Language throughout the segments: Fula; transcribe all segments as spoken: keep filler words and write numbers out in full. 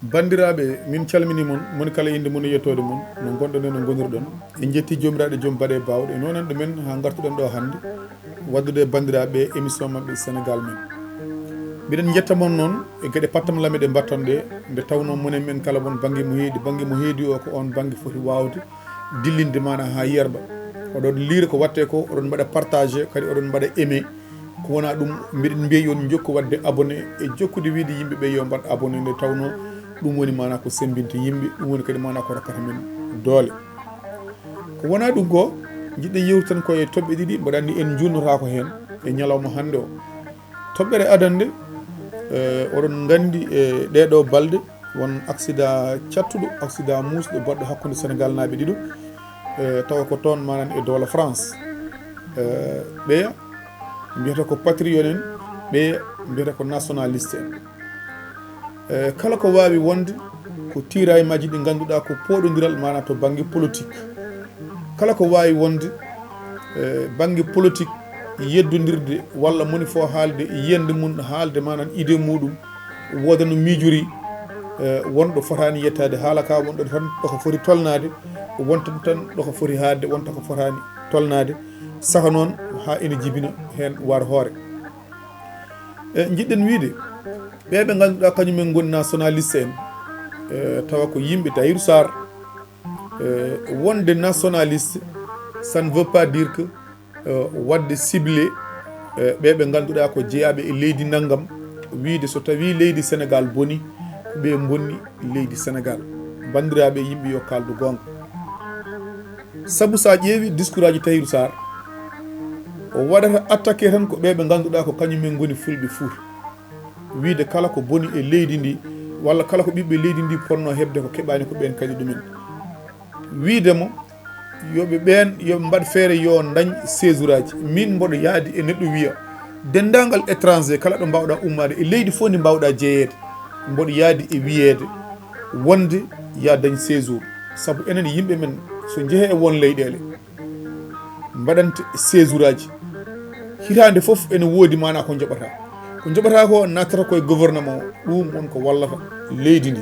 Banndiraaɓe, min calminii mon, moni kala innde mum e yettoode mum, no ngonɗon e no ngonirɗon. En njettii Joomiraaɗo Joom baɗe baawɗe, e noonanɗo men haa ngartuɗen ɗo hannde, waddude e banndiraaɓe émission maɓɓe Sénégal Men. Mbiɗen njetta mon noon e geɗe pattamlame ɗe mbatton ɗe, nde tawnoo monen men kala won bannge mo heedi, bannge mo heedi o ko oon bannge foti waawde dillinde maanaa haa yerɓa. Oɗon liira ko waɗtee ko, oɗon mbaɗa partagé, kadi oɗon mbaɗa aimé. Ko wonaa ɗum, mbiɗen mbiya yo on njokku waɗde abonné e jokkude wiyde yimɓe ɓe yo mbaɗ abonné, nde tawnoo ɗum woni maanaa ko semmbinta yimɓe, ɗum woni kadi maanaa ko rokkata men doole. Ko wonaa ɗum ko, njiɗɗen yewtude tan ko e toɓɓe ɗiɗi, mboɗo anndi en njuulnotaako heen e ñalawma hannde o. Toɓɓere adannde, eh, oɗon nganndi e ɗee ɗoo balɗe, won accident cattuɗo, accident muusɗo baɗɗo hakkunde Senegaal naaɓe ɗiɗo, eh, tawa ko toon manan e dowla France. Eh, ɓeya mbiyata ko patriote en, ɓeya mbiyata ko nationaliste en. Eh, kala ko waawi wonde ko tiraillement ji ɗi ngannduɗaa ko pooɗondiral, maanaa to bannge politique. Kala ko waawi wonde, eh, bannge politique yeddondirde walla moni fof haalde yiyannde mum, haalde manan idée muɗum, wooda no miijori, eh, wonɗo fotaani yettaade haala ka, wonɗo tan ɗo ko foti tolnaade, wonta tan ɗo ko foti haadde, wonta ko fotaani tolnaade, saka noon haa ene jibina heen war hoore. E, njiɗɗen wiyde, ɓee ɓe ngannduɗaa kañum en ngoni nationaliste en, e, tawa ko yimɓe Tahirou Sarr, e, wonde nationaliste, ça ne veut pas dire que, e, waɗde ciblé, e, ɓee ɓe ngannduɗaa ko jeyaaɓe e leydi nanngam, wiyde so tawii leydi Senegaal boni, ko ɓe bonni leydi Senegaal. Banndiraaɓe, yimɓe yo kaaldu goonga. Sabu so a ƴeewi discours aji Tahirou Sarr, o waɗata attaqué tan ko ɓee ɓe ngannduɗaa ko kañum en ngoni fulɓe Fuuta. Wiyde kala ko boni e leydi ndi, walla kala ko ɓiɓɓe leydi ndi ponno heɓde ko keɓaani ko ɓeen kañi ɗumen. Wiyde mo, yo ɓe ɓeen, yo ɓe mbaɗ feere yo ndañ séjour aji. Min mboɗo yaadi e neɗɗo wiya, denndaangal étranger kala ɗo mbaawɗaa ummaade, e leydi fof ndi mbaawɗaa jeyeede, mboɗo yaadi e wiyeede wonde ya dañ séjour. Sabu enen yimɓe men, so njehee e won leyɗeele, mbaɗante séjour aji. Hitaande fof ene woodi maanaa ko njoɓata. Ko njoɓata ko nattata koye gouvernement o, ɗum won ko wallata leydi ndi.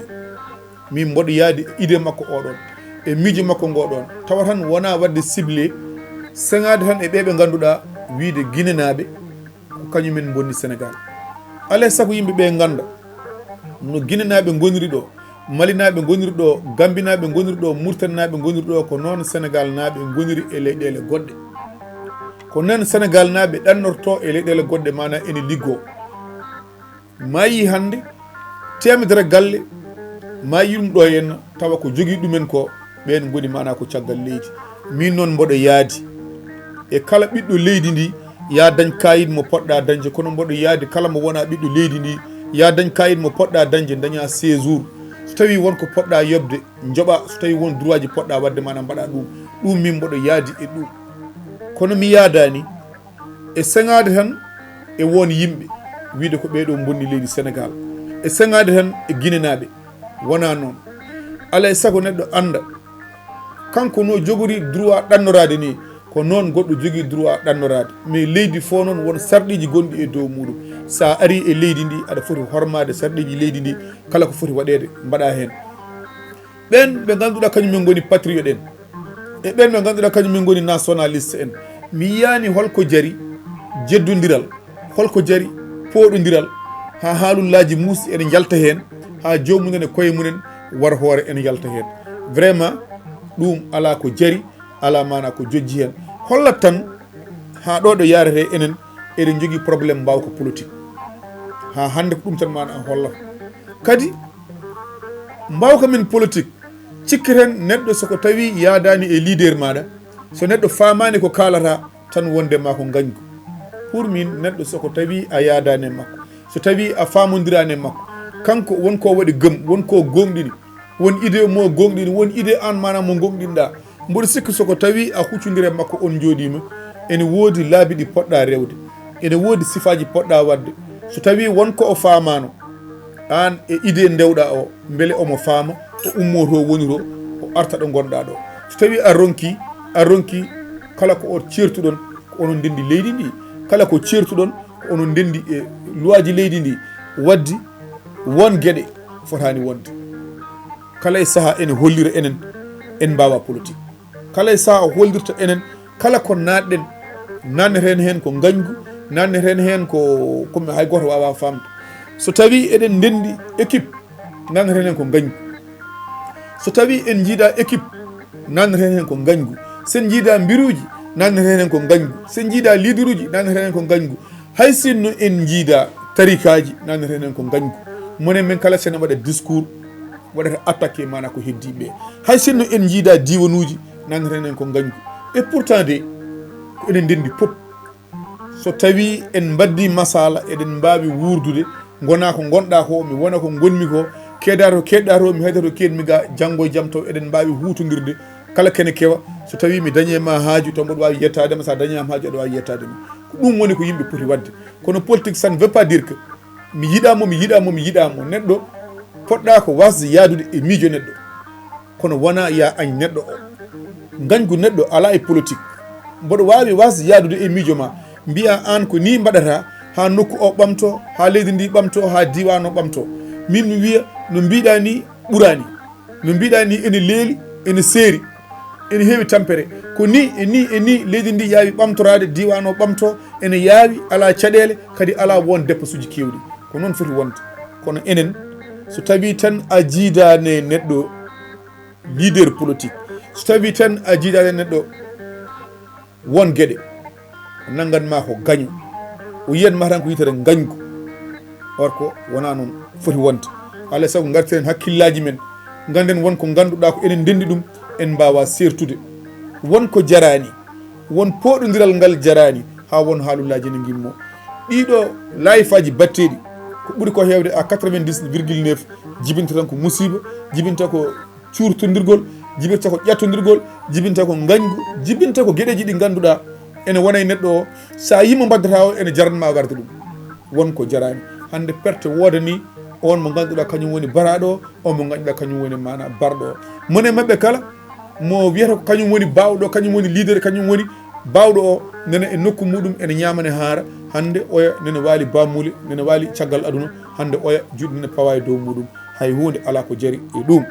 Min mboɗo yaadi e idée makko oɗon, e miijo makko ngoɗon, tawa tan wonaa waɗde ciblé, seŋaade tan e ɓee ɓe ngannduɗaa wiyde Guinénaaɓe, ko kañum en bonni Senegaal. Alaa e sago yimɓe ɓe ngannda no Guinénaaɓe ngoniri ɗo, Malinaaɓe ngoniri ɗo, Gambinaaɓe ngoniri ɗo, Muritaninaaɓe ngoniri ɗo, ko noon Senegaalnaaɓe ngoniri e leyɗeele goɗɗe. Ko noon Senegaalnaaɓe ɗannorto e leyɗeele goɗɗe, maanaa ene liggoo. Maayi hannde, teemedere galle maayi ɗum ɗo henna, tawa ko jogii ɗumen ko, ɓeen ngoni maanaa ko caggal leydi. Min noon mboɗo yaadi e kala ɓiɗɗo leydi ndi, ya dañ kayit mo poɗɗa dañde, kono mboɗo yaadi kala mo wonaa ɓiɗɗo leydi ndi, ya dañ kayit mo poɗɗa dañde, daña séjour. So tawii won ko poɗɗa yoɓde, njoɓa, so tawii won droit ji poɗɗa waɗde, maanaa mbaɗa ɗum. Ɗum min mboɗo yaadi e ɗum. Kono mi yaadaani e seŋaade tan e won yimɓe, wiyde ko ɓee ɗo bonni leydi Senegaal, e seŋaade tan e Guinénaaɓe. Wonaa noon. Alaa e sago neɗɗo annda, kanko no jogori droit ɗannoraade ni, ko noon goɗɗo jogii droit ɗannoraade. Mais leydi fof noon won sarɗiiji gonɗi e dow muɗum. So a arii e leydi ndi, aɗa foti hormaade sarɗiiji leydi ndi, kala ko foti waɗeede, mbaɗa heen. Ɓeen ɓe ngannduɗaa kañum en ngoni patriote en, e ɓeen ɓe ngannduɗaa kañum en ngoni nationaliste en, mi yiyaani holko jari jeddondiral, holko jari pooɗondiral, haa haalullaaji muusɗi ene njalta heen, haa joomumen e koye mumen war hoore ene yalta heen. Vraiment, ɗum alaa ko jari, alaa maanaa ko jojji heen. Hollat tan, haa ɗo ɗo yaarete enen, eɗen njogii problème mbaawka politique. Haa hannde ko ɗum tan maanaa hollata. Kadi, mbaawka men politique, cikketen neɗɗo so ko tawi yaadaani e leader maaɗa, so neɗɗo faamaani ko kaalata, tan wonde ma ko ngañgu. Pour min, neɗɗo so ko tawi a yaadaani e makko, so tawi a faamondiraani e makko, kanko won ko waɗi gëm, won ko gooŋɗini, won idée mo gooŋɗini, won idée aan maanaa mo gooŋɗinɗaa. Mboɗo sikki so ko tawi a huccondire makko, on njooɗiima, ene woodi laabi ɗi poɗɗa rewde, ene woodi sifaaji poɗɗa waɗde. So tawi won ko o faamaano, aan e idée ndewɗa o, mbele omo faama, o ummo to woni to, o arta ɗo ngonɗa ɗo. So tawi a ronki, a ronki kala ko o ceertuɗon, ko onon ndenndi leydi ndi, kala ko ceertuɗon, ko onon ndenndi e loi ji leydi ndi, waddi won geɗe fotaani wonde. Kala e saha ene hollira enen en mbawa politique. Kala e saha o hollirta enen, kala ko natɗen, nanneten hen ko ngañgu, nanneten hen ko komi hay goto wawa famde. So tawi eɗen ndendi équipe, nanneten hen ko ngañgu. So tawi en jiida équipe, nanneten hen ko ngañgu. Sen jiida mbiruji, nanneten hen ko ngañgu. Sen jiida leaderuji, nanneten hen ko ngañgu. Hay sinno en jiida tarikaji, nanneten hen ko ngañgu. Monen men kala sene waɗa discours, waɗata attaqué mana ko heddi ɓe. Hay sinno en jiida diwanuji, nanneten hen ko ngañgu. Et pourtant de, ko enen ndendi pop. So tawi en mbaddi masala, eɗen mbawi wurdude, gona ko gonɗa ko, mi wona ko gonmi ko, keeda to keɗɗa to, mi hayda to keɗmi ga, janngo e jam taw eɗen mbawi hutodirde, kala kene kewa. So tawi mi dañe ma haaju, taw mboɗo wawi yettade ma, sa dañama haaju, aɗa wawi yettade ma. Ko ɗum woni ko yimɓe poti wadde. Kono politique, ça ne veut pas dire que mi yiɗamo, mi yiɗamo, mi yiɗamo. Neɗɗo poɗɗa ko wasde yaadude e miijo neɗɗo, kono wona ya añ neɗɗo o. Ngañgu neɗɗo ala e politique. Mboɗo wawi wasde yaadude e miijo ma, mbiya an ko ni mbaɗata ha nokku o ɓamto, ha leydi ndi ɓamto, ha diwan o ɓamto. Min mi wiya no mbiɗa ni ɓurani. No mbiɗa ni ene leeli, ene seeri, ene heewi tampere. Ko ni e ni e ni leydi ndi yaawi ɓamtorade, diwan o ɓamto, ene yaawi, ala caɗele, kadi ala won dépenseuji kewɗi. Ko noon foti wonde. Kono enen, so tawi tan a jiidani neɗɗo leader politique, so tawi tan a jiidani neɗɗo won geɗe, o nannganma ko gaño, o yiyanma tan ko yitere ngañgu. Or ko wona noon foti wonde. Alaa e sago ngartiren hakkillaji men, ganden won ko ganduɗa ko enen ndendi ɗum, en mbawa sertude. Won ko jarani, won poɗodiral ngal jarani, ha won haalullaji ne gimmo. Ɗiɗo live aji batteɗi, ko ɓuri ko hewde à quatre-vingt-dix virgule neuf, jibinta tan ko musiba, jibinta ko cuurtondirgol, jibinta ko ƴattondirgol, jibinta ko ngañgu, jibinta ko geɗeji ɗi ganduɗa ene wona e neɗɗo o. Sa yimo mbaddata o, ene jaranma warde ɗum. Won ko jarani. Hande perte wodani on mo ganduɗa kañum woni baraɗo o, on mo ganduɗa kañum woni mana barɗo o. Mone mabɓe kala mo wiyata ko kañum woni bawɗo, kañum woni leader, kañum woni bawɗo o, nana e nokku muɗum ene ñamane haara. Hande oya nene wali bamuli, nene wali caggal aduna. Hande oya juuɗe nene pawa e dow muɗum. Hay hunde ala ko jari e ɗum.